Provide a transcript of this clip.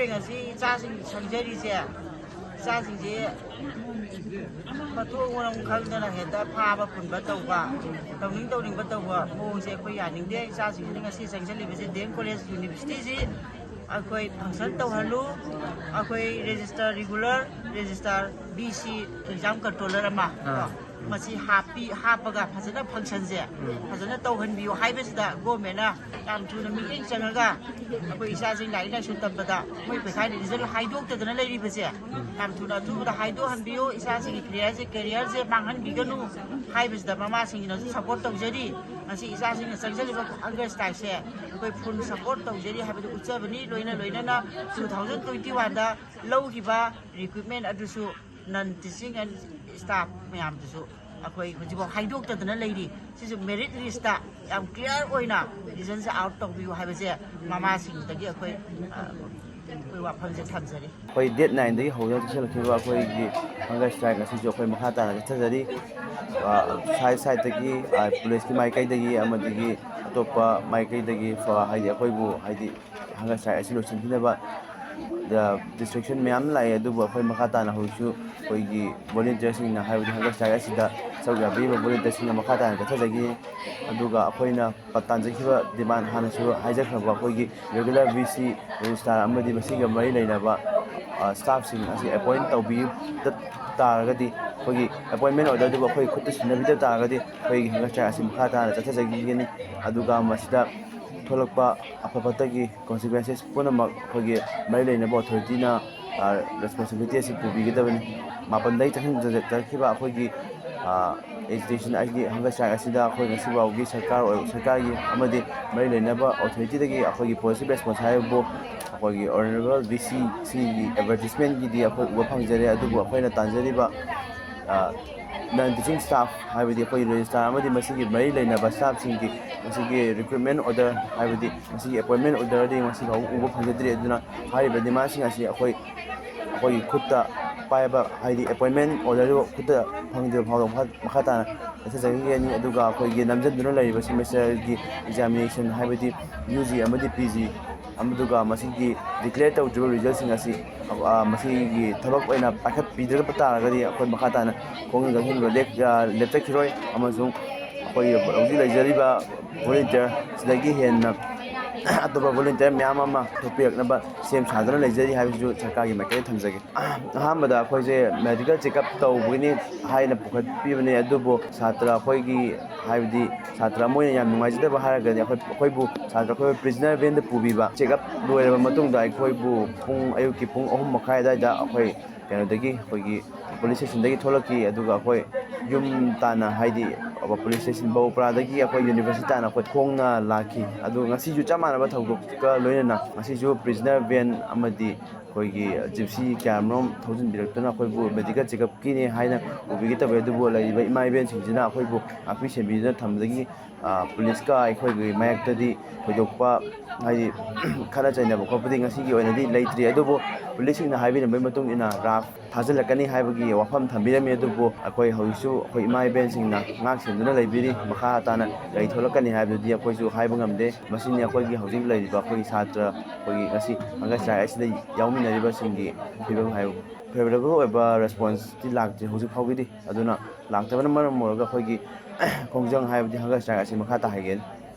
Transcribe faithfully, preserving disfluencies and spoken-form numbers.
ꯉꯁꯤ ꯏꯆꯥꯁꯤꯡ ꯁꯪꯖꯔꯤꯁꯦ, ꯏꯆꯥꯁꯤꯡꯁꯦ ꯃꯊꯣꯡ ꯃꯔꯝ ꯈꯪꯗꯅ ꯍꯦꯛꯇ ꯐꯥꯕ ꯄꯨꯟꯕ ꯇꯧꯕ, ꯇꯧꯅꯤꯡ ꯇꯧꯅꯤꯡꯕ ꯇꯧꯕ ꯃꯑꯣꯡꯁꯦ ꯑꯩꯈꯣꯏ ꯌꯥꯅꯤꯡꯗꯦ꯫ ꯏꯆꯥꯁꯤꯡꯁꯤꯅ ꯉꯁꯤ ꯆꯪꯁꯤꯜꯂꯤꯕꯁꯦ ꯗꯤ ꯑꯦꯝ ꯀꯣꯂꯦꯖ ꯌꯨꯅꯤꯚꯔꯁꯤꯇꯤꯁꯤ ꯑꯩꯈꯣꯏ ꯐꯪꯁꯟ ꯇꯧꯍꯜꯂꯨ, ꯑꯩꯈꯣꯏ register, regular register, B C, exam controller ꯑꯃ, ꯑꯥ꯫ ꯃꯁꯤ ꯍꯥꯞꯄꯤ, ꯍꯥꯞꯄꯒ ꯐꯖꯅ ꯐꯪꯁꯟꯁꯦ ꯎꯝ꯫ ꯐꯖꯅ ꯇꯧꯍꯟꯕꯤꯌꯨ ꯍꯥꯏꯕꯁꯤꯗ ꯒꯣꯔꯃꯦꯟꯅ ꯌꯥꯝ ꯊꯨꯅ ꯃꯤꯠꯌꯦꯡ ꯆꯪꯉꯒ ꯑꯩꯈꯣꯏ ꯏꯆꯥꯁꯤꯡ ꯂꯥꯏꯔꯤꯛ ꯂꯥꯏꯁꯨ ꯇꯝꯕꯗ ꯃꯣꯏ ꯄꯩꯈꯥ ꯔꯤꯖꯜ ꯍꯥꯏꯗꯣꯛꯇꯗꯅ ꯂꯩꯔꯤꯕꯁꯦ ꯎꯝ꯫ ꯌꯥꯝ ꯊꯨꯅ ꯑꯊꯨꯕꯗ ꯍꯥꯏꯗꯣꯛꯍꯟꯕꯤꯌꯨ꯫ ꯏꯆꯥꯁꯤꯡꯒꯤ ꯀꯦꯔꯤꯌꯔꯁꯦ, ꯀꯦꯔꯤꯌꯔꯁꯦ ꯃꯥꯡꯍꯟꯕꯤꯒꯅꯨ ꯍꯥꯏꯕꯁꯤꯗ ꯃꯃꯥꯁꯤꯡꯅꯁꯨ ꯁꯄꯣꯔꯠ ꯇꯧꯖꯔꯤ꯫ ꯉꯁꯤ ꯏꯆꯥꯁꯤꯡꯅ ꯆꯪꯁꯤꯜꯂꯤꯕ ꯍꯪꯒꯔ ꯁ꯭ꯇ꯭ꯔꯥꯏꯛꯁꯦ ꯑꯩꯈꯣꯏ ꯐꯨꯜ ꯁꯄꯣꯔꯠ ꯇꯧꯖꯔꯤ ꯍꯥꯏꯕꯗꯨ ꯎꯠꯆꯕꯅꯤ꯫ ꯂꯣꯏꯅ ꯂꯣꯏꯅꯅ ꯇꯨ ꯊꯥꯎꯖꯟ ꯇ꯭ꯋꯦꯟꯇꯤ ꯋꯥꯟꯗ ꯂꯧꯈꯤꯕ ꯔꯤꯀ꯭ꯔꯨꯠꯃꯦꯟ ꯑꯗꯨꯁꯨ ꯅꯟ ꯇꯤꯆꯤꯡ ꯑꯦꯟ ꯁ꯭ꯇꯥꯐ ꯃꯌꯥꯝꯗꯨꯁꯨ ꯑꯩꯈꯣꯏ ꯍꯧꯖꯤꯛꯐꯥꯎ ꯍꯥꯏꯗꯣꯛꯇꯗꯅ ꯂꯩꯔꯤ꯫ ꯁꯤꯁꯨ ꯃꯦꯔꯤꯠ ꯂꯤꯁꯇ ꯌꯥꯝ ꯀ꯭ꯂꯤꯌꯥꯔ ꯑꯣꯏꯅ ꯔꯤꯖꯟꯁꯦ ꯑꯥꯎꯠ ꯇꯧꯕꯤꯌꯨ ꯍꯥꯏꯕꯁꯦ ꯃꯃꯥꯁꯤꯡꯗꯒꯤ ꯑꯩꯈꯣꯏ, ꯑ, ꯑꯩꯈꯣꯏ ꯋꯥꯐꯝꯁꯦ ꯊꯝꯖꯔꯤ꯫ ꯑꯩꯈꯣꯏ ꯗꯦꯠ ꯅꯥꯏꯟꯗꯒꯤ ꯍꯧꯗꯨꯅ ꯆꯠꯁꯤꯜꯂꯛꯈꯤꯕ ꯑꯩꯈꯣꯏꯒꯤ ꯍꯪꯒꯔ ꯁ꯭ꯇ꯭ꯔꯥꯏꯛ ꯑꯁꯤꯁꯨ ꯑꯩꯈꯣꯏ ꯃꯈꯥ ꯇꯥꯅ ꯆꯠꯊꯖꯔꯤ꯫ ꯑ, ꯁꯥꯏꯠ ꯁꯥꯏꯠꯇꯒꯤ, ꯑ, ꯄꯨꯂꯤꯁꯀꯤ ꯃꯥꯏꯀꯩꯗꯒꯤ ꯑꯃꯗꯒꯤ ꯑꯇꯣꯞꯄ ꯃꯥꯏꯀꯩꯗꯒꯤ, ꯑ, ꯍꯥꯏꯗꯤ ꯑꯩꯈꯣꯏꯕꯨ ꯍꯥꯏꯗꯤ ꯍꯪꯒꯔ ꯁ꯭ꯇ꯭ꯔꯥꯏꯛ ꯑꯁꯤ ꯂꯣꯏꯁꯤꯟꯈꯤꯅꯕ ꯗꯤꯁꯇ꯭ꯔꯦꯛꯁꯟ ꯃꯌꯥꯝ ꯂꯥꯛꯑꯦ, ꯑꯗꯨꯕꯨ ꯑꯩꯈꯣꯏ ꯃꯈꯥ ꯇꯥꯅ ꯍꯧꯖꯤꯛꯁꯨ ꯑꯩꯈꯣꯏꯒꯤ ꯚꯣꯂꯨꯟꯇꯤꯌꯔꯁꯤꯡꯅ, ꯍꯥꯏꯕꯗꯤ ꯍꯪꯒꯔ ꯁ꯭ꯇ꯭ꯔꯥꯏꯛ ꯑꯁꯤꯗ ꯁꯔꯨꯛ ꯌꯥꯕꯤꯔꯤꯕ ꯚꯣꯂꯨꯟꯇꯤꯌꯔꯁꯤꯡꯅ ꯃꯈꯥ ꯇꯥꯅ ꯆꯠꯊꯖꯒꯅꯤ꯫ ꯑꯗꯨꯒ ꯑꯩꯈꯣꯏꯅ ꯄ-, ꯇꯥꯟꯖꯈꯤꯕ ꯗꯤꯃꯥꯟ ꯍꯥꯟꯅꯁꯨ ꯍꯥꯏꯖꯈ꯭ꯔꯕ ꯑꯩꯈꯣꯏꯒꯤ ꯔꯤꯒꯨꯂꯔ ꯚꯤ ꯁꯤ ꯔꯦꯖꯤꯁꯇ꯭ꯔꯥꯔ ꯑꯃꯗꯤ ꯃꯁꯤꯒ ꯃꯔꯤ ꯂꯩꯅꯕ, ꯑ, ꯁ꯭ꯇꯥꯐꯁꯤꯡ ꯑꯁꯤ ꯑꯦꯄꯣꯏꯟ ꯇꯧꯕꯤꯕ ꯇꯥꯔꯒꯗꯤ, ꯑꯩꯈꯣꯏꯒꯤ ꯑꯦꯄꯣꯏꯟꯃꯦꯟ ꯑꯣꯔꯗꯔꯗꯨꯕꯨ ꯑꯩꯈꯣꯏ ꯈꯨꯠꯇ ꯁꯤꯟꯅꯕꯤꯗ ꯇꯥꯔꯒꯗꯤ ꯑꯩꯈꯣꯏꯒꯤ ꯍꯪꯒꯔ ꯁ꯭ꯇ꯭ꯔꯥꯏꯛ ꯑꯁꯤ ꯃꯈꯥ ꯇꯥꯅ ꯆꯠꯊꯖꯈꯤꯒꯅꯤ꯫ ꯑꯗꯨꯒ ꯃꯁꯤꯗ ꯊꯣꯛꯂꯛꯄ ꯑꯐ ꯐꯠꯇꯒꯤ ꯀꯣꯟꯁꯤꯀ꯭ꯋꯦꯟꯁꯦꯁ ꯄꯨꯝꯅꯃꯛ ꯑꯩꯈꯣꯏꯒꯤ ꯃꯔꯤ ꯂꯩꯅꯕ ꯑꯣꯊꯣꯔꯤꯇꯤꯅ, ꯑ, ꯔꯦꯁꯄꯣꯟꯁꯤꯕꯤꯂꯤꯇꯤ ꯑꯁꯤ ꯄꯨꯕꯤꯒꯗꯕꯅꯤ꯫ ꯃꯥꯄꯟꯗꯒꯤ ꯆꯠꯊꯈꯤꯕ ꯑꯩꯈꯣꯏꯒꯤ, ꯑ, ꯑꯦꯖꯤꯇꯦꯁꯟ ꯍꯥꯏꯗꯤ ꯍꯪꯒꯔ ꯁ꯭ꯇ꯭ꯔꯥꯏꯛ ꯑꯁꯤꯗ ꯑꯩꯈꯣꯏ ꯉꯁꯤ ꯐꯥꯎꯒꯤ ꯁꯔꯀꯥꯔ ꯑꯣꯏ-, ꯁꯔꯀꯥꯔꯒꯤ ꯑꯃꯗꯤ ꯃꯔꯤ ꯂꯩꯅꯕ ꯑꯣꯊꯣꯔꯤꯇꯤꯗꯒꯤ ꯑꯩꯈꯣꯏꯒꯤ ꯄꯣꯖꯤꯇꯤꯚ ꯔꯦꯁꯄꯣꯟꯁ ꯍꯥꯏꯕꯕꯨ ꯑꯩꯈꯣꯏꯒꯤ ꯑꯣꯅꯔꯦꯕꯜ ꯚꯤ ꯁꯤ ꯁꯤꯒꯤ ꯑꯦꯗꯚꯔꯇꯤꯁꯃꯦꯟꯒꯤꯗꯤ ꯑꯩꯈꯣꯏ ꯎꯕ ꯐꯪꯖꯔꯦ, ꯑꯗꯨꯕꯨ ꯑꯩꯈꯣꯏꯅ ꯇꯥꯟꯖꯔꯤꯕ, ꯑ, ꯅꯟ ꯇꯤꯆꯤꯡ ꯁ꯭ꯇꯥꯐ, ꯍꯥꯏꯕꯗꯤ ꯑꯩꯈꯣꯏꯒꯤ ꯔꯦꯖꯤꯁꯇ꯭ꯔꯥꯔ ꯑꯃꯗꯤ ꯃꯁꯤꯒꯤ ꯃꯔꯤ ꯂꯩꯅꯕ ꯁ꯭ꯇꯥꯐꯁꯤꯡꯒꯤ ꯃꯁꯤꯒꯤ ꯔꯤꯀ꯭ꯔꯨꯠꯃꯦꯟ ꯑꯣꯔꯗꯔ, ꯍꯥꯏꯕꯗꯤ ꯃꯁꯤꯒꯤ ꯑꯦꯄꯣꯏꯟꯃꯦꯟ ꯑꯣꯔꯗꯔꯗꯤ ꯉꯁꯤ ꯐꯥꯎꯕ ꯎꯕ ꯐꯪꯖꯗ꯭ꯔꯤ꯫ ꯑꯗꯨꯅ ꯍꯥꯏꯔꯤꯕ ꯗꯤꯃꯥꯟꯁꯤꯡ ꯑꯁꯤ ꯑꯩꯈꯣꯏ, ꯑꯩꯈꯣꯏꯒꯤ ꯈꯨꯠꯇ ꯄꯥꯏꯕ, ꯍꯥꯏꯗꯤ ꯑꯦꯄꯣꯏꯟꯃꯦꯟ ꯑꯣꯔꯗꯔꯗꯨ ꯈꯨꯠꯇ ꯐꯪꯗ꯭ꯔꯤꯕ ꯐꯥꯎꯕ ꯃꯈꯥ, ꯃꯈꯥ ꯇꯥꯅ ꯆꯠꯊꯖꯈꯤꯒꯅꯤ꯫ ꯑꯗꯨꯒ ꯑꯩꯈꯣꯏꯒꯤ ꯅꯝꯖꯟꯗꯨꯅ ꯂꯩꯔꯤꯕ ꯁꯦꯃꯤꯁꯇꯔꯒꯤ ꯑꯦꯛꯖꯥꯃꯤꯅꯦꯁꯟ, ꯍꯥꯏꯕꯗꯤ ꯌꯨ ꯖꯤ ꯑꯃꯗꯤ ꯄꯤ ꯖꯤ, ꯑꯗꯨꯒ ꯃꯁꯤꯒꯤ declare ꯇꯧꯗ꯭ꯔꯤꯕ resultꯁꯤꯡ ꯑꯁꯤ, ꯑ, ꯃꯁꯤꯒꯤ ꯊꯕꯛ ꯑꯣꯏꯅ ꯄꯥꯏꯈꯠꯄꯤꯗ꯭ꯔꯕ ꯇꯥꯔꯒꯗꯤ ꯑꯩꯈꯣꯏ ꯃꯈꯥ ꯇꯥꯅ ꯈꯣꯡꯖꯪ ꯆꯪꯁꯤꯟꯕ ꯂꯦꯞ-, ꯑ, ꯂꯦꯞꯆꯈꯤꯔꯣꯏ, ꯑꯃꯁꯨꯡ ꯑꯩꯈꯣꯏꯒꯤ ꯍꯧꯖꯤꯛ ꯂꯩꯖꯔꯤꯕ volunteer ꯁꯤꯗꯒꯤ ꯍꯦꯟꯅ ꯑꯇꯣꯞꯄ volunteer ꯃꯌꯥꯝ ꯑꯃ ꯊꯣꯛꯄꯤꯔꯛꯅꯕ ꯁꯦꯝ ꯁꯥꯗꯨꯅ ꯂꯩꯖꯔꯤ ꯍꯥꯏꯕꯁꯤꯁꯨ ꯁꯔꯀꯥꯔꯒꯤ ꯃꯥꯏꯀꯩꯗ ꯊꯝꯖꯒꯦ꯫ ꯑꯍꯥꯟꯕꯗ ꯑꯩꯈꯣꯏꯁꯦ medical checkup ꯇꯧꯕꯒꯤꯅꯤ ꯍꯥꯏꯅ ꯄꯨꯈꯠꯄꯤꯕꯅꯦ, ꯑꯗꯨꯕꯨ ꯁꯥꯇ꯭ꯔ ꯑꯩꯈꯣꯏꯒꯤ, ꯍꯥꯏꯕꯗꯤ ꯁꯥꯇ꯭ꯔ ꯑꯃ ꯑꯣꯏꯅ ꯌꯥꯝ ꯅꯨꯡꯉꯥꯏꯖꯗꯕ ꯍꯥꯏꯔꯒꯗꯤ ꯑꯩꯈꯣꯏ, ꯑꯩꯈꯣꯏꯕꯨ ꯁꯥꯇ꯭ꯔ ꯑꯩꯈꯣꯏꯕꯨ prisoner vanꯗ ꯄꯨꯕꯤꯕ, checkup ꯂꯣꯏꯔꯕ ꯃꯇꯨꯡꯗ ꯑꯩꯈꯣꯏꯕꯨ ꯄꯨꯡ, ꯑꯌꯨꯛꯀꯤ ꯄꯨꯡ ꯑꯍꯨꯝ ꯃꯈꯥꯏ ꯑꯗꯨꯋꯥꯏꯗ ꯑꯩꯈꯣꯏ ꯀꯩꯅꯣꯗꯒꯤ, ꯑꯩꯈꯣꯏꯒꯤ police stationꯗꯒꯤ ꯊꯣꯛꯂꯛꯈꯤ꯫ ꯑꯗꯨꯒ ꯑꯩꯈꯣꯏ ꯌꯨꯝ ꯇꯥꯟꯅ, ꯍꯥꯏꯗꯤ police station ꯕꯧꯄ꯭ꯔꯥꯗꯒꯤ ꯑꯩꯈꯣꯏ university ꯇꯥꯟꯅ ꯑꯩꯈꯣꯏ ꯈꯣꯡꯅ ꯂꯥꯛꯈꯤ꯫ ꯑꯗꯨ ꯉꯁꯤꯁꯨ ꯆꯞ ꯃꯥꯟꯅꯕ ꯊꯧꯗꯣꯛꯀ ꯂꯣꯏꯅꯅ ꯉꯁꯤꯁꯨ prisoner van ꯑꯃꯗꯤ ꯑꯩꯈꯣꯏꯒꯤ gypsy ꯀꯌꯥꯃꯔꯨꯝ ꯊꯧꯖꯤꯟꯕꯤꯔꯛꯇꯨꯅ ꯑꯩꯈꯣꯏꯕꯨ medical checkupꯀꯤꯅꯦ ꯍꯥꯏꯅ ꯄꯨꯕꯤꯒꯦ ꯇꯧꯋꯦ꯫ ꯑꯗꯨꯕꯨ ꯂꯩꯔꯤꯕ ꯏꯃꯥ ꯏꯕꯦꯟꯁꯤꯡꯁꯤꯅ ꯑꯩꯈꯣꯏꯕꯨ ꯉꯥꯛꯄꯤ ꯁꯦꯟꯕꯤꯗꯨꯅ ꯊꯝꯕꯗꯒꯤ, ꯑ, policeꯀ ꯑꯩꯈꯣꯏꯒꯤ ꯃꯔꯛꯇꯗꯤ ꯊꯣꯏꯗꯣꯛꯄ, ꯍꯥꯏꯗꯤ, ꯈꯠꯅ ꯆꯩꯅꯕ ꯈꯣꯠꯄꯗꯤ ꯉꯁꯤꯒꯤ ꯑꯣꯏꯅꯗꯤ ꯂꯩꯇ꯭ꯔꯤ꯫ ꯑꯗꯨꯕꯨ policeꯁꯤꯡꯅ ꯍꯥꯏꯕꯤꯔꯝꯕꯒꯤ ꯃꯇꯨꯡ ꯏꯟꯅ RAF ꯊꯥꯖꯤꯜꯂꯛꯀꯅꯤ ꯍꯥꯏꯕꯒꯤ ꯋꯥꯐꯝ ꯊꯝꯕꯤꯔꯝꯃꯤ꯫ ꯑꯗꯨꯕꯨ ꯑꯩꯈꯣꯏ ꯍꯧꯖꯤꯛꯁꯨ ꯑꯩꯈꯣꯏ ꯏꯃꯥ ꯏꯕꯦꯟꯁꯤꯡꯅ ꯉꯥꯛ ꯁꯦꯟꯗꯨꯅ ꯂꯩꯕꯤꯔꯤ꯫ ꯃꯈꯥ ꯇꯥꯅ ꯀꯔꯤ ꯊꯣꯛꯂꯛꯀꯅꯤ ꯍꯥꯏꯕꯗꯨꯗꯤ ꯑꯩꯈꯣꯏꯁꯨ ꯍꯥꯏꯕ ꯉꯝꯗꯦ꯫ ꯃꯁꯤꯅꯤ ꯑꯩꯈꯣꯏꯒꯤ ꯍꯧꯖꯤꯛ ꯂꯩꯔꯤꯕ ꯑꯩꯈꯣꯏꯒꯤ ꯁꯥꯇ꯭ꯔ, ꯑꯩꯈꯣꯏꯒꯤ ꯉꯁꯤ hunger strike ꯑꯁꯤꯗ ꯌꯥꯎꯃꯤꯟꯅꯔꯤꯕꯁꯤꯡꯒꯤ ꯐꯤꯕꯝ ꯍꯥꯏꯕꯕꯨ꯫ Favourable ꯑꯣꯏꯕ responseꯇꯤ ꯂꯥꯛꯇ꯭ꯔꯤ ꯍꯧꯖꯤꯛ ꯐꯥꯎꯒꯤꯗꯤ꯫ ꯑꯗꯨꯅ ꯂꯥꯛꯇꯕꯅ ꯃꯔꯝ ꯑꯣꯏꯔꯒ ꯑꯩꯈꯣꯏꯒꯤ ꯈꯣꯡꯖꯪ ꯍꯥꯏꯕꯗꯤ hunger strike ꯑꯁꯤ ꯃꯈꯥ ꯇꯥꯍꯟꯒꯅꯤ꯫